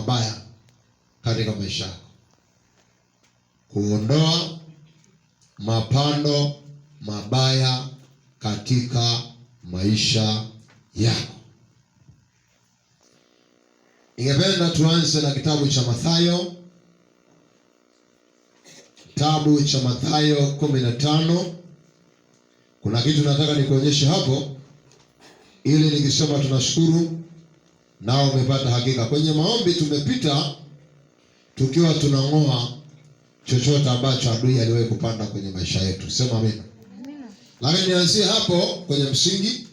mabaya katika maisha yako. Kuondoa mapando mabaya katika maisha yako. Ningependa tuanze na kitabu cha Mathayo, kitabu cha Mathayo 15. Kuna kitu nataka nikuonyeshe hapo, ili nikisema tunashukuru nao umepata hakika. Kwenye maombi tumepita tukiwa tunang'oa chochote ambacho adui aliwahi kupanda kwenye maisha yetu. Sema amina. Lakini nianzie hapo kwenye msingi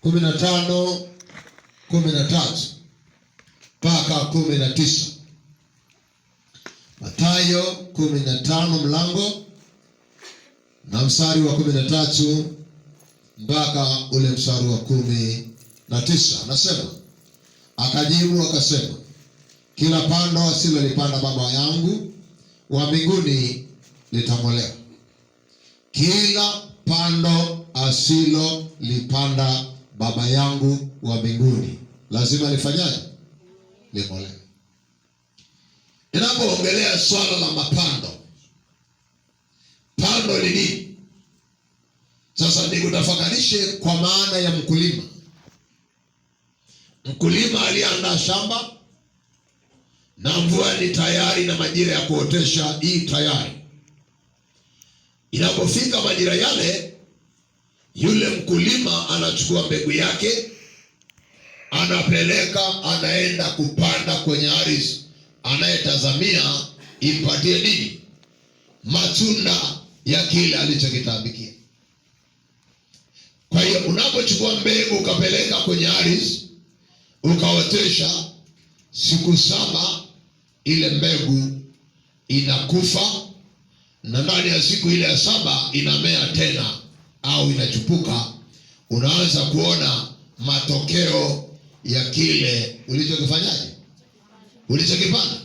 15:13 mpaka 19. Mathayo 15 mlango na mstari wa 13 mpaka ule mstari wa 19. Anasema, akajibu akasema, kila pando asilolipanda Baba yangu wa mbinguni litang'olewa. Kila pando asilolipanda Baba yangu wa mbinguni lazima lifanyaje? Ling'olewe. Ninapoongelea swala la mapando, pando ni nini? Sasa nikutafakarishe kwa maana ya mkulima. Mkulima aliandaa shamba na mvua ni tayari na majira ya kuotesha hii tayari. Inapofika majira yale, yule mkulima anachukua mbegu yake, anapeleka, anaenda kupanda kwenye ardhi anayetazamia impatie nini? Matunda ya kile alichokitaabikia. Kwa hiyo unapochukua mbegu ukapeleka kwenye ardhi ukaotesha, siku 7 ile mbegu inakufa, na ndani ya siku ile ya 7 inamea tena au inachupuka. Unaanza kuona matokeo ya kile ulichokifanyaje, ulichokipanda.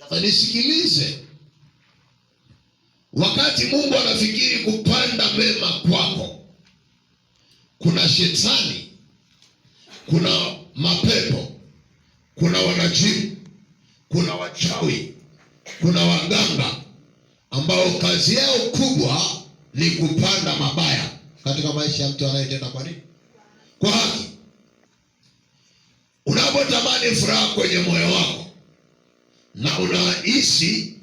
Sasa nisikilize, wakati Mungu anafikiri kupanda mema kwako, kuna shetani, kuna mapepo, kuna wanajimu, kuna wachawi, kuna waganga ambao kazi yao kubwa ni kupanda mabaya katika maisha ya mtu anayetenda kwa nini? Kwa haki. Unapotamani furaha kwenye moyo wako na unahisi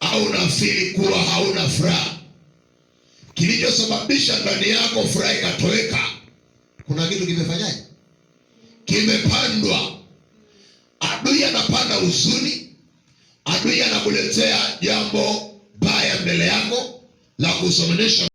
au unafili kuwa hauna furaha, kilichosababisha ndani yako furaha ikatoweka, kuna kitu kimefanyaje? Kimepandwa. Adui anapanda huzuni, adui anakuletea jambo baya mbele yako la kusomenesha.